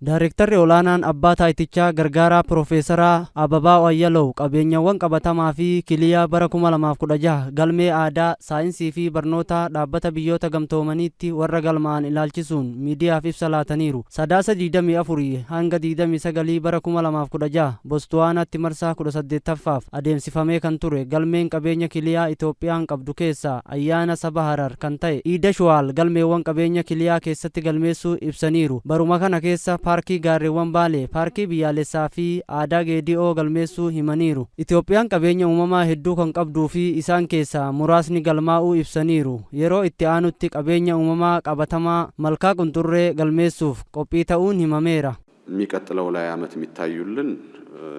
Daarektarri olaanaan abbaa taayitichaa gargaaraa Piroofeesaraa Ababaaw Ayyalow qabeenyawwan qabatamaa fi kiliyaa bara 2016 galmee aadaa, saayinsii fi barnootaa Dhaabbata Biyyoota Gamtoomaniitti warra galmaa'an ilaalchisuun miidiyaaf ibsa laataniiru. Sadaasa 24 hanga 29 bara 2016 Bostuwaanaatti marsaa 18ffaaf adeemsifamee kan ture galmeen qabeenya kiliyaa Itoophiyaan qabdu keessaa ayyaana saba Harar kan ta'e Iida Shuwaal galmeewwan qabeenya kiliyaa keessatti galmeessuu ibsaniiru. Baruma kana keessa Paarkii Gaarreewwan Baalee, Paarkii Biyyaalessaa fi Aadaa Geedi'oo galmeessuu himaniiru. Itoophiyaan qabeenya uumamaa hedduu kan qabduu fi isaan keessaa muraasni galmaa'uu ibsaniiru. Yeroo itti aanutti qabeenya uumamaa qabatamaa Malkaa Qunxurree galmeessuuf qophii ta'uun himameera. የሚቀጥለው ላይ አመት የሚታዩልን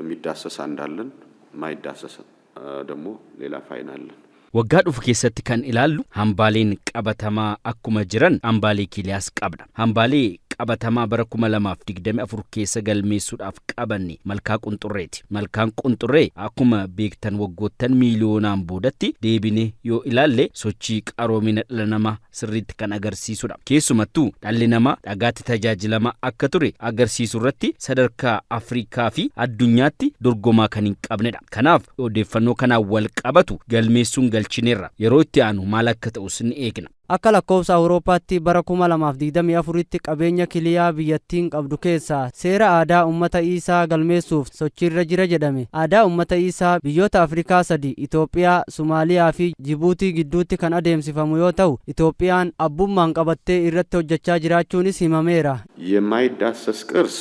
የሚዳሰስ አንድ አለን፣ የማይዳሰስ ደግሞ ሌላ ፋይል አለን። Waggaa dhufu keessatti kan ilaallu hambaaleen qabatamaa akkuma jiran hambaalee kiliyaas qabna. Hambaalee qabatamaa bara 2024 keessa galmeessuudhaaf qabanne Malkaa Qunxurreeti. Malkaan Qunxurree akkuma beektan waggoottan miiliyoonaan boodatti deebine yoo ilaalle sochii qaroomina dhala namaa sirriitti kan agarsiisudha. Keessumattuu dhalli namaa dhagaatti tajaajilamaa akka ture agarsiisu irratti sadarkaa Afrikaa fi addunyaatti dorgomaa kan hin qabnedha. Kanaaf odeeffannoo kanaan wal qabatu galmeessuun galchineerra. Yeroo itti aanu maal akka ta'us ni eegna. Akka lakkoofsa Awurooppaatti bara 2024tti qabeenya kiliyaa biyyattiin qabdu keessaa seera aadaa uummata Iisaa galmeessuuf sochiirra jira jedhame. Aadaa uummata Iisaa biyyoota Afrikaa sadi, Itoophiyaa, Somaaliyaa fi Jibuutii gidduutti kan adeemsifamu yoo ta'u, Itoophiyaan abbummaan qabattee irratti hojjechaa jiraachuunis himameera. የማይዳሰስ ቅርስ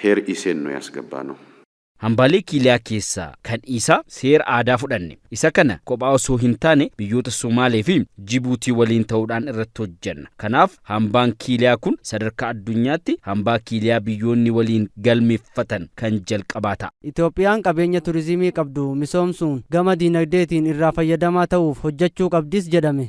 የሄር ኢሴን ነው ያስገባነው። Hambaalee kiliyaa keessaa kan Isaa seera aadaa fudhanne. Isa kana kophaa osoo hin taane biyyoota Somaalee fi Jibuutii waliin ta'uudhaan irratti hojjenna. Kanaaf hambaan kiliyaa kun sadarkaa addunyaatti hambaa kiliyaa biyyoonni waliin galmeeffatan kan jalqabaa ta'a. Itoophiyaan qabeenya turizimii qabdu misoomsuun gama diinagdeetiin irraa fayyadamaa ta'uuf hojjechuu qabdis jedhame.